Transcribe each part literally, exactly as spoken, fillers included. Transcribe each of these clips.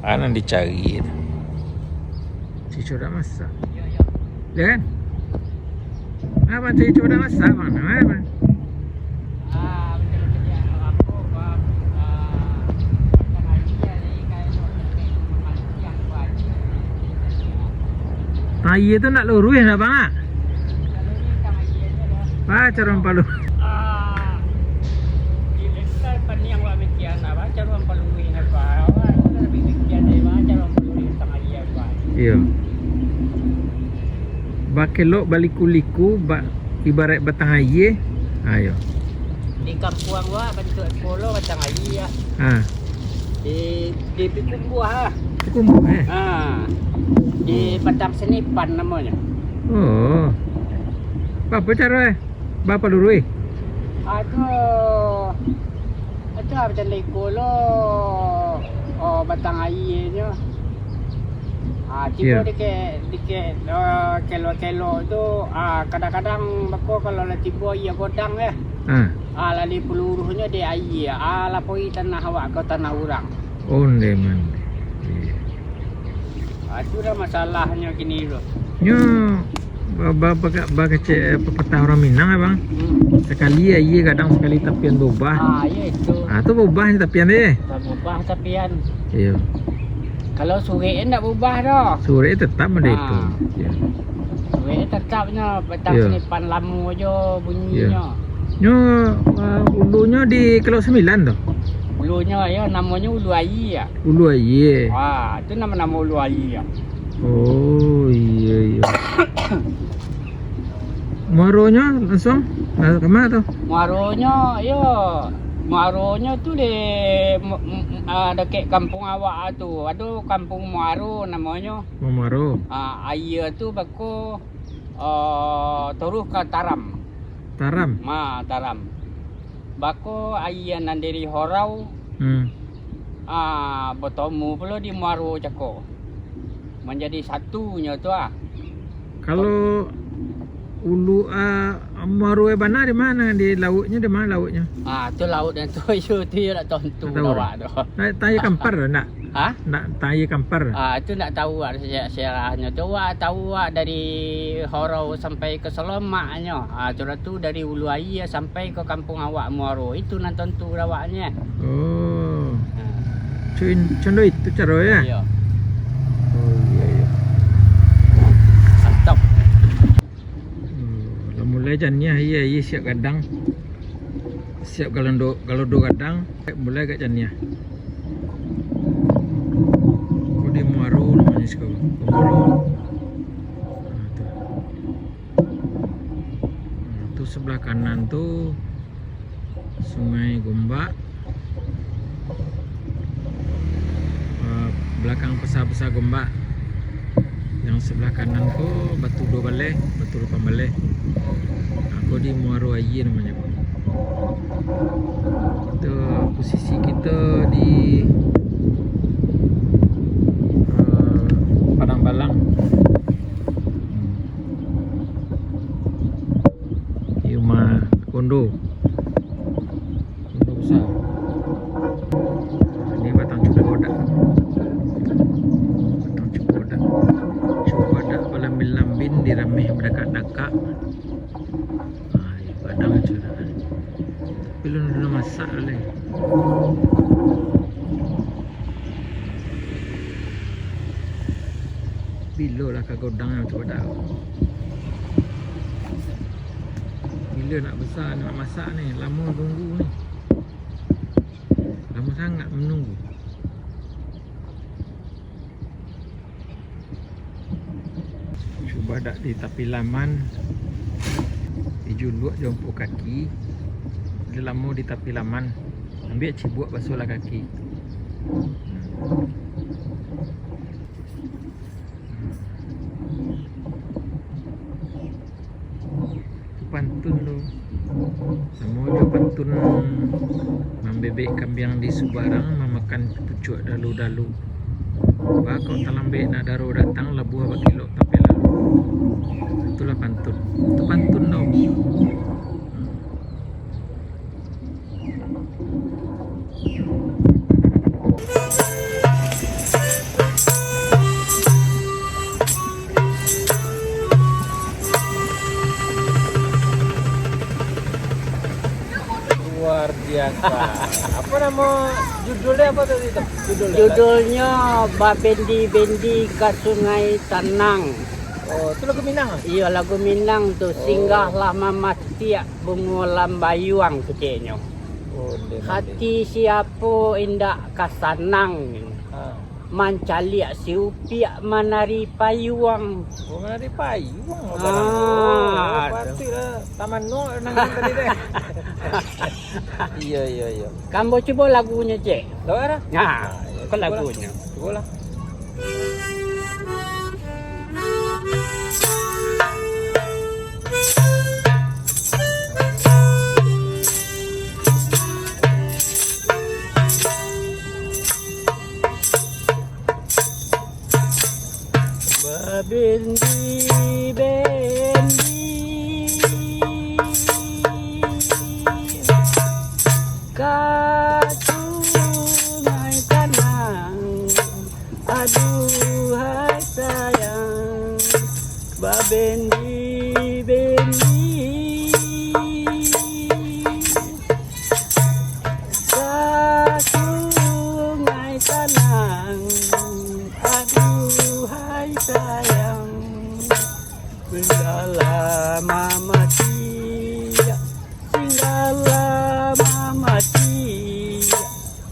Ah, nan dicari tu. Cucu dah masak. Ya kan? Ah, bang, cucu dah masak, bang. Nah, bang. Aia tu nak luruih nak, bang, ah? Baco ruang palu. Ah, di level paniang wak mikian, ah, baco ruang palu ni, apa, awak tu lebih mikian dari baco ruang palu ni, tangah aia, apa. Iyo. Bakelok baliku-liku, ba-, ibarat batang aia. Ayo. Di kampuang wak bantuak pulo batang aia. Ha. Di, di Pikumbuah lah. Pikumbuah, eh? Ha. Di Padang Senipan namonyo. Oh. Baa caro, eh? Baa paluruih? Aduh. Aduh, macam iko lo. Oh, batang aianyo. Ah, tibo Iyo. dikek, dikek, eh, kelok-kelok tu, ah, kadang-kadang bako kalau lah tibo aia godang, eh. Ha. Ah, lah dipaluruihnyo dek aia, ah, lah pai tanah awak ka tanah urang. Ondeh mandeh. Iyo. Ah, tu lah masalahnyo kini tu. Nyo ba-, ba-, baka-, bakecek, eh, pepatah urang Minang, eh, bang. Hmm. Sakali aia gadang, sakali tapian baubah. Ah, iyo itu. Ah, tu baubah ni tapian deh. Baubah tapian. Iyo. Kalau surek ndak baubah doh. Surek tetap ado Ah. itu. Iyo. Surek tetap nyo, batang Iyo. senipan lamo jo Iyo. bunyinyo. Nyo, ah, ulunyo di Kelok Sembilan tu? Ulunyo, iyo, namonyo Ulu Aia. Ulu Aia. Ah, tu namo-namo Ulu Aia. Oh, iyo, iyo. Muaronyo langsung ka ma tu? Muaronyo, iyo. Muaronyo tu di, m-, m-, ah, dakek kampuang awak tu. Ado Kampuang Muaro namonyo. Muaro. Ah, aia tu bako, ah, taruih ka Taram. Taram? Ma, Taram. Bako aia nan dari Horau, Hmm. ah, batamu pulo di Muaro cako. Manjadi satunyo tu, ah. Kalau ulu, ah, Muaro e bana di ma? Di lauiknyo, di ma lauiknyo? Ah, tu lauiknyo tu, iyo tu iyo ndak tantu Ndak tahu awak dah. tu. Ndak tanya kampar tu, ndak? Ha? Ndak tanya kampar. Ah, itu ndak tahu awak se-, sejarah nyo tu. Awak tahu awak dari Horau sampai ka Salomaknyo. Ah, tu lah tu dari Ulu Aia sampai ka kampuang awak Muaro. Itu nan tantu awaknyo. Oh. Ah. Cun-, cun itu caro ya? Iyo. Oh, iyo, iyo. Mantap. Hmm, lah mulai janiah, iyo, iyo, siap gadang. Siap galodo, galodo gadang, mulai agak janiah. Ko di Muaro namonyo siko. Ko Muaro. Nah, tu. Nah, tu sebelah kanan tu Sungai Gombak. Eh, belakang Pasa-Pasa Gombak. Yang sebelah kanan ko Batu Duo Baleh, Batu Lapang Baleh. Nah, ko di Muaro Aia namonyo ko. Itu posisi kito di, eh, Padang Balang. Di rumah kondo. Kondo besar. Ini batang cupodak. Batang cupodak. Cupodak balambin-lambin, dirameh badakak-dakak. Ah, iyo, gadang cupodak. Tapi alun, alun masak lai. Bilo lah ka godang cupodak? Bilo nak basa, nak masak ni, lamo tunggu ni. Lamo sangaik manunggu. Cubo dak di tapi laman, dijuluak jo ampo kaki, lah lamo di tapi laman, ambiak cibuak basuahlah kaki. Hmm. Tu pantun tu. Samo jo pantun mambebek kambiang di subarang, mamakan pucuak dalu-dalu. Baa kok talambek nak daro datang, labuah bakilok tampek lalu. Itulah pantun. Tu pantun tau. Luar biasa. Apa nama judulnya, apa tadi tu? Judulnya? Judulnya Babendi-bendi ka Sungai Tanang. Oh, tu lagu Minang ah? Iya, lagu Minang tu. Oh. Singgahlah mamatiak bungo lambayuang, keceknyo. Oh, ndeh, ndeh. Hati siapo indak ka sanang, ha, mancaliak si upiak manari payuang. Oh, manari payuang. Ah, barang. Oh, patuiklah. Taman no nang tadi deh. Iya, iya, iya. Kambo cubo lagunyo, Cek. Lagu apa? Nah, nah, iya, kan cubolah. Lagunyo. Cubolah. Babendi-bendi ka Sungai Tanang, aduhai sayang, babendi-bendi ka Sungai Tanang, aduhai sayang. Singgahlah mamatiak, singgahlah mamatiak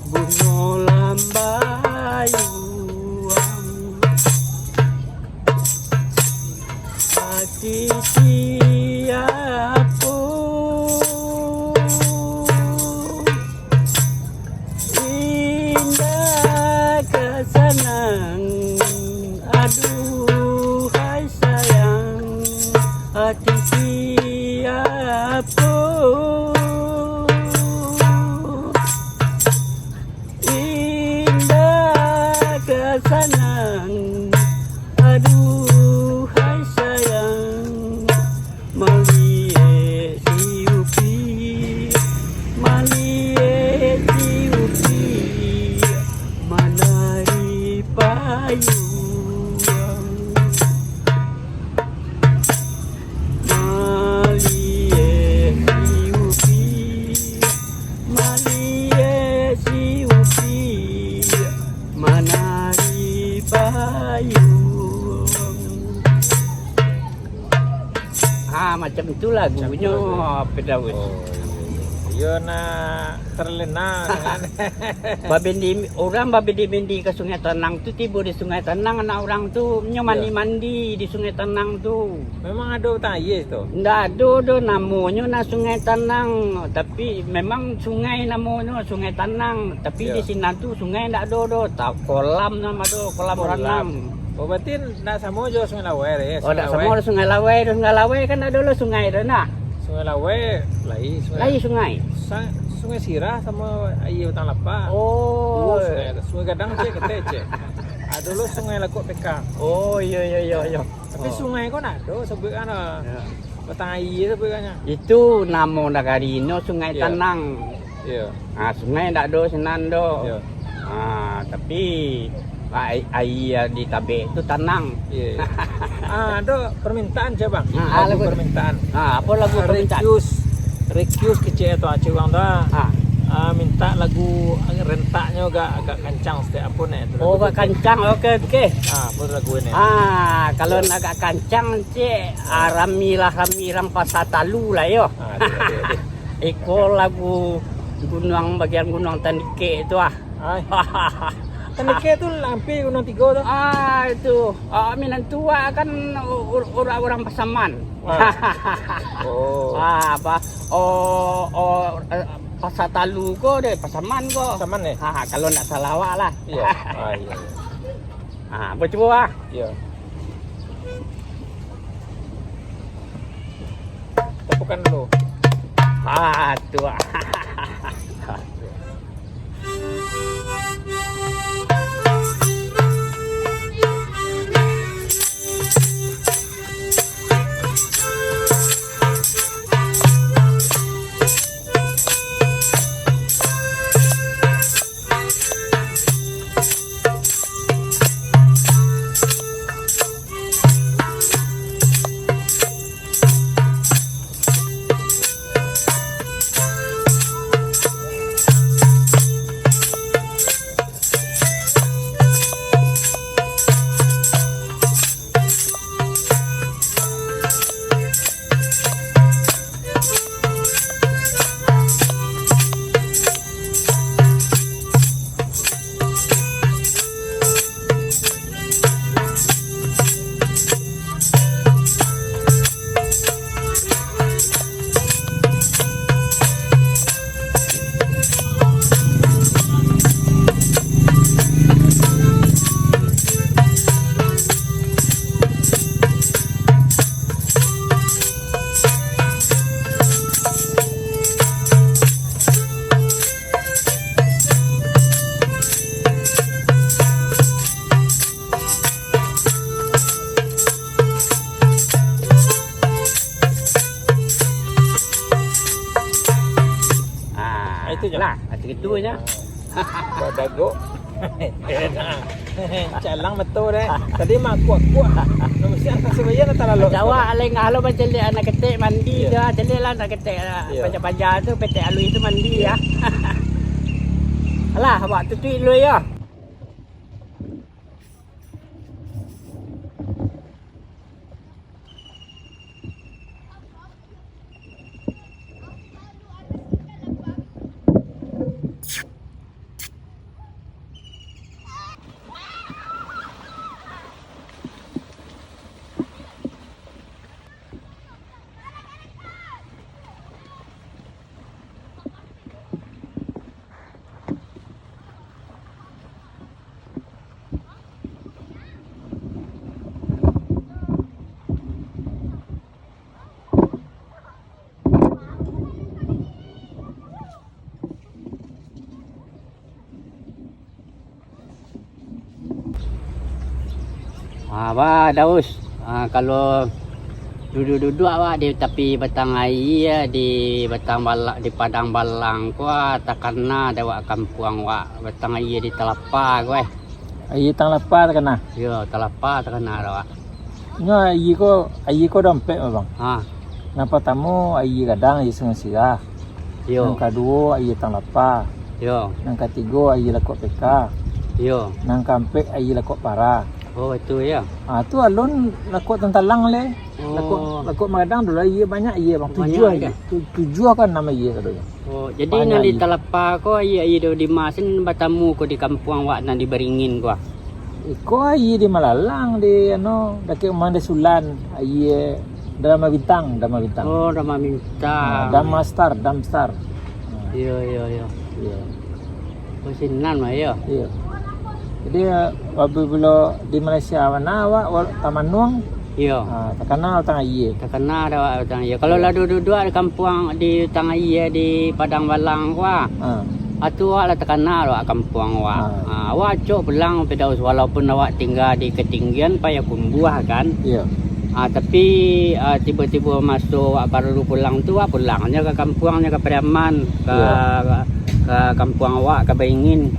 bungo lambayuang. Hati siapo indak ka sanang, aduhai sayang, hati siapo indak ka sanang, aduhai sayang, maliek si upiak, maliek si upiak manari payuang. Maliek si upiak, maliek si upiak manari payuang. Ah, macam tu lagunyo, Firdaus. Oh, iyo, iyo. Iyo, nak terlena dengan babendi, urang babendi-bendi ka Sungai Tanang tu, tibo di Sungai Tanang, anak urang tu, nyo mandi-mandi di Sungai Tanang tu. Memang ado batang aia situ? Ndak ado doh, namonyo nah Sungai Tanang, tapi memang sungai namonyo, Sungai Tanang, tapi di sinan tu sungai ndak ado doh, ta-, kolam nan ado, kolam ranang. Oh, berarti ndak samo jo Sungai Lawai, eh? Oh, ndak samo jo Sungai Lawai doh. Sungai Lawai kan ndak ado lo sungai doh, nah. Sungai Lawai lai sungai. Lai sungai. Sa-, Sungai Sirah samo Aia Batang Lapa. Oh. Oh, sungai, Sungai Gadang, cek, kete, cek. Ado lo Sungai Lakok Pekang. Oh, iyo, iyo, iyo, iyo. Tapi sungai ko ndak ado, sabuik kan, ah. Yo. Batang aia sabuik kan, ah. Itu namo nagari no Sungai Tanang. Iyo. Ah, sungai ndak ado sinan doh. Iyo. Ah, tapi ai-, aia di tabek tu tanang. Iyo, iyo. Ah, ado permintaan, cek, Bang. Ah, lagu permintaan. Ah, apo lagu permintaan? Request, request kecek tu, ah, cek urang tu, ah. Ah. Ah, minta lagu rentaknyo agak, agak kancang saketek, apo nyo tu lagu tu? Oh, agak kancang. Oke, oke. Ah, apo lagu ini? Ah, kalau nak agak kancang, cek, ah, ramilah rami rang Pasa Talu lah, yo. Ah, aduh, aduh, aduh. Iko lagu Gunuang, bagian Gunuang Tandikek tu ah. Ai. Tandikek tu lah ampia Gunuang Tigo tu. Ah, itu. Ah, minantu awak kan ur-, ur-, urang Pasaman. Ah. Oh. Ah, apa? Oh, oh, eh, Pasa Talu ko deh, Pasaman ko. Pasaman, eh? Ha, kalau ndak salah awak lah. Iyo. Ah, iyo, iyo. Ah, cubo ah. Iyo. Tapukan dulu. Ah, tu ah. Ah, itu je lah. Macam itu je. Badagok. Calang betul deh. Tadi mah kuak-kuak. Manusia kasih bayar tak lalu. Jawa aleng ah lo bacelik anak ketek mandi tu ah. Celik lah anak ketek lah. Iyo. Paja-paja tu, petek alui tu mandi ah. Alah, awak tutuik dulu yo. Ah, bah, Daus. Ah, kalau duduak-duduak awak di tapi batang aia, di batang bala-, di padang balang ko, ah, takana dek awak kampuang awak, batang aia di Talapa ko, eh. Aia Talapa takana? Yo, Talapa takana dek awak. Nyo aia ko, aia ko ado ampek, Bang. Ha. Nan partamo, aia gadang, aia Sungai Sirah. Yo. Nan kaduo, aia Tang Lapa. Yo. Nan katigo, aia Lakuak Peka. Yo. Nan kaampek, aia Lakuak Para. Oh, itu yo. Ah, tu alun Lakuak Tantalang le. Oh. Lakuak, Lakuak Magadang dulu aia banyak aia, Bang. Banyak tujuah aia. Tu-, tujuah ka anam aia sadonyo. Oh, jadi nan di Talapa ko, aia, aia do di ma sen batamu ko di kampuang wak nan di Baringin ko, ah? Iko aia di Malalang, di, anu, dakek rumah Dek Sulan, aia Dama Bintang, Dama Bintang. Oh, Dama Bintang. Ah, Dama Star, Damstar. Ah. Iyo, iyo, iyo. Iyo. Oh, sinan mah, iyo. Iyo. Jadi, apabilo di Malaysia mah, awak, awak Tamanuang, Iyo. Ah, takana tang aia. Takana dek awak tang aia. Kalau lah duduak di kampuang, di tang aia, di Padang Balang ko, ah. Ah. Atu awak lah takana dek awak kampuang awak. Ah. Ah, awak acok pulang, Firdaus, walaupun awak tingga di katinggian Payakumbuah kan. Iyo. Ah, tapi, ah, tibo-tibo maso awak paralu pulang tu, awak pulang nyo ka kampuang nyo, ka Pariaman, ka, iyo, ka kampuang awak, ka Baringin.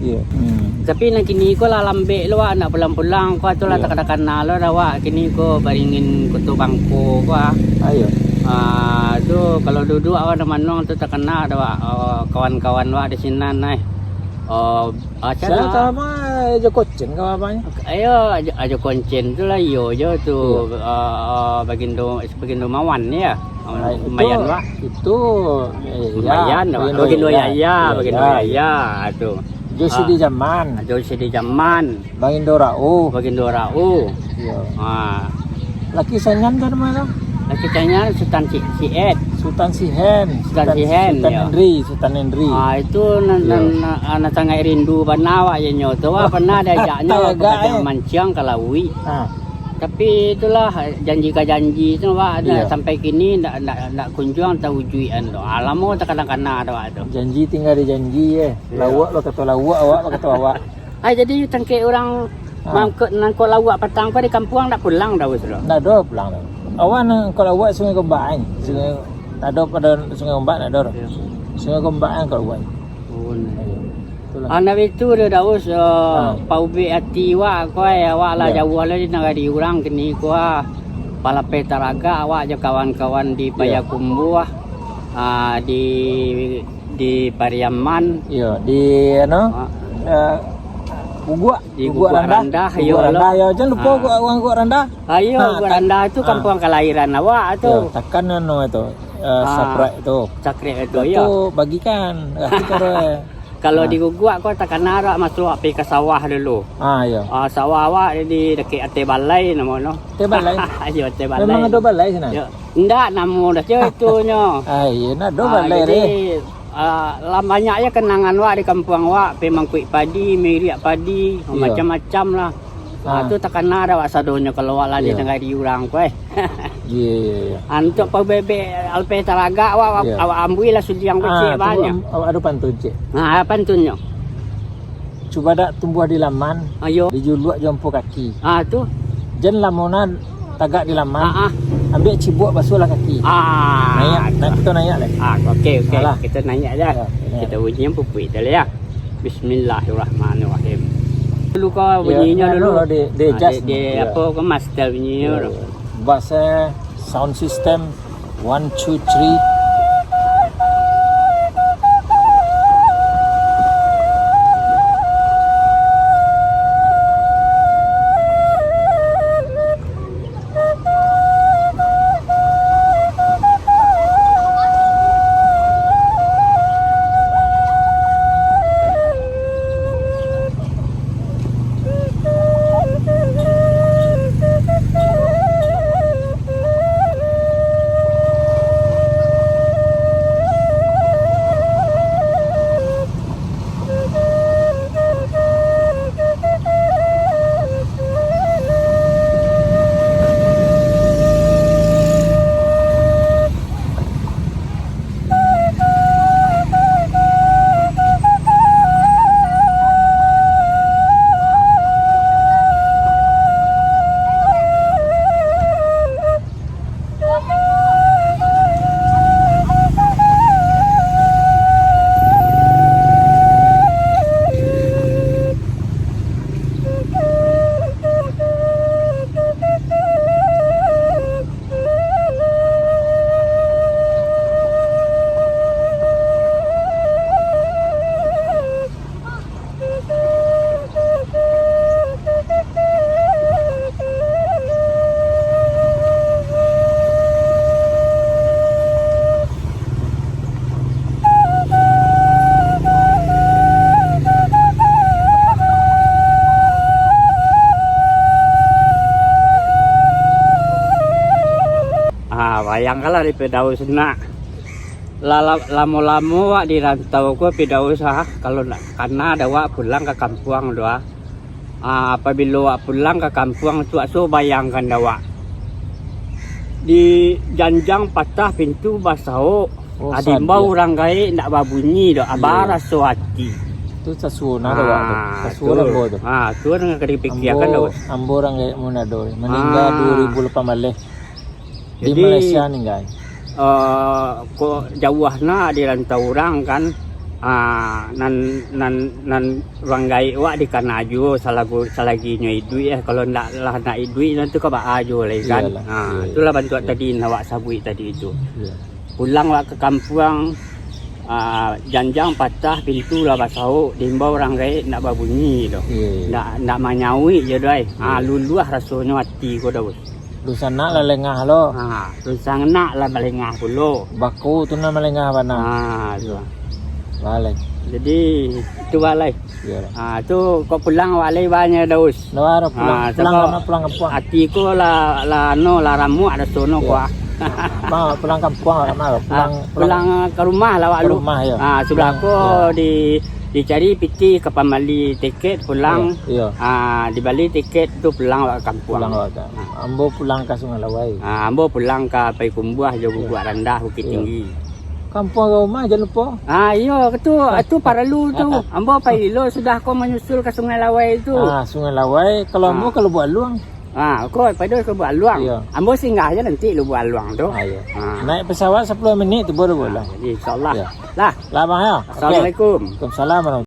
Iyo. Hmm. Tapi nan kini ko lah lambek lo, wak, ndak pulang-pulang ko, tu lah, iyo, takana-kana lo dah, wak. Kini ko Baringin Koto Bangko ko, ah. Ah, iyo. Ah, tu kalau duduak awak di Manuang tu takana dah, wak. Oh, kawan-kawan wak di sinan, eh. Oh, ah, sia tu? Sama Ajo Kocen ka apanyo? Iyo, Ajo, Ajo Kocen tu lah, iyo jo tu. Iyo. Ah, ah, Bagindo, Bagindo Mawan, yo. Ah, lumayan lah. Itu, eh, lumayan lah. Bagindo Yahya, Bagindo Yahya tu. Jo Sidi Jaman. Jo Sidi Jaman. Bagindo Rauh. Bagindo Rauh. Iyo. Ah. Laki Sanyan tu namo tu? Laki Sanyan Sutan Si-, Siet. Sutan Sihen. Sutan Sihen, Sutan Henry, Sutan Henry. Ah, itu nan, nan, nan sangaik rindu bana awak jo nyo tu. Wah, pernah diajaknyo ka Padang Manciang, ka Lauik. Ah. Tapi itulah, janji ka janji tu, Wak, sampai kini ndak, ndak, ndak kunjuang tawujuikan tu. Ah, lamo takana-kana tu, Wak, tu. Janji tingga di janji, eh. Iyo. Lauak bakato lauak, awak bakato awak. Ah, jadi tangkek urang mangko-, nangkok lauak patang ko di kampuang ndak pulang dah, Wak, tu? Ndak ado pulang dah. Awak nangkok lauak Sungai Gombak, eh. Sungai, ado pado Sungai Gombak, ndak ado. Iyo. Sungai Gombak nangkok lauak. Oh, nah. Iyo. Itulah. Anak itu dah Daus, eh, paubek ati wak, koi, awak lah jauah lah di nagari urang kini, koi. Palapeh taragak awak jo kawan-kawan di Payakumbuah, ah, di, di Pariaman. Iyo, di, anu, eh, Guguak. Di Guguak Randah, iyo. Guguak Randah, yo. Jan lupo Guguak, Guguak Randah. Ah, iyo, Guguak Randah tu kampuang kalahiran awak tu. Iyo, takan anu tu, eh, sakrek tu. Sakrek tu, iyo. Tu bagikan, kati karo, eh. Kalau di Guguak ko takana awak masuak pai ka sawah dulu. Ah, iyo. Ah, sawah awak di dakek Ateh Balai namo no. Ateh Balai? Iyo, Ateh Balai. Memang ado balai sinan? Yo. Ndak, namo dah jo itunyo. Ah, iyo, ndak ado balai jadi, ah, lah banyak je kenangan wak di kampuang wak, pai mangkuik padi, mairiak padi, macam-macam lah. Ah, tu takana dah wak sadonyo kalau wak lah di nagari urang ko, eh. Iyo, iyo, iyo. Ah, untuak paubek-bek palapeh taragak, wak, wak, awak ambuih lah sudiang kecek banyak. Awak ado pantun, cek. Ah, pantunnyo. Cubadak tumbuah di laman, dijuluak jo ampo kaki. Ah, tu. Jan lamo nan tagak di laman, ambiak cibuak basuahlah kaki. Ah, naiak, tu. Naiak, kito naiak lai. Ah, oke, oke. Alah. Kito naiak je. Yo, naiak. Kito bunyian pupuik tu lah, yo. Bismillahirrahmanirrahim. Dulu ko bunyinyo dulu. Di, di, ah, di, di apo ko master bunyinyo tu. Bass, eh, sound system, one, two, three. Ah, bayangkanlah di Firdaus nak. Lala-, lamo-lamo wak di rantau ko, Firdaus, ah, kalau ndak kana dah wak pulang ka kampuang tu, ah. Ah, apabilo wak pulang ka kampuang tu, so bayangkan dah wak. Di janjang patah pintu basaok, oh, ah, diimbau urang gaek ndak babunyi doh, iyo, aba raso ati. Tu sasuo nah dah wak tu. Ah, sasuo tu. Ambo tu. Ah, tu nan ka dipikiakan dah wak. Ambo urang gaek Manado, maningga duo ribu lapan baleh. Di Malaysia ningga. Eh, kok jauah na di rantau urang kan, ah, nan, nan, nan urang gaek wak dikana juo salagu-, salaginyo iduik, eh, kalau ndak lah nak iduik, nan tu ka baa juo lai kan. Iyolah. Ah, iyo, itulah bantuak tadi nan awak sabuik tadi tu. Iyo. Pulang wak ka kampuang, ah, janjang patah, pintu lah basaok, diimbau urang gaek ndak babunyi tu. Iyo, iyo. Ndak, ndak manyauik je doh ai. Ah, iyo, luluah rasonyo ati ko dah, Bos. Dunsanak lah lengah lo. Ha, dunsanak lah malengah pulo. Bako tu nan malengah bana. Ha, tu. Balai. Jadi, itu balai. Iyo. Ha, tu kok pulang awak lai banyak daus. Ndak ado pulang, ha, pulang sabab ka ma, pulang kampuang. Ati ko lah, lah, anu, lah ramuak dah sono ko, ah. Ma, pulang kampuang, ma, pulang, ha, pulang, pulang ka rumah lah awak ka lu. Rumah, iyo. Ha, sudah pulang, ko iyo. Di, dicari pitih ka pambali tiket pulang. Iyo, iyo. Ha, dibali tiket tu pulang awak ka kampuang. Pulang awak ka. Ha. Ambo pulang ka Sungai Lawai. Ha, ambo pulang ka Payakumbuah jo, iyo. Guguak Randah, Bukik, iyo. Tinggi. Kampuang ka rumah, jan lupo. Ah, iyo, tu, tu paralu tu. Ambo pai lo sudah ko manyusul ka Sungai Lawai tu. Ah, Sungai Lawai, kalau ambo ka Lubuak Aluang. Ah, ko pado ka Lubuak Aluang. Iyo. Ambo singgah se nanti Lubuak Aluang tu. Ah, iyo. Ah. Naiak pesawat sapuluah minit tibo Lubuak Aluang. Ah, jadi insyaallah. Iyo. Lah. Lah, Bang, yo. Oke. Assalamualaikum. Waalaikumsalam warahmatullahi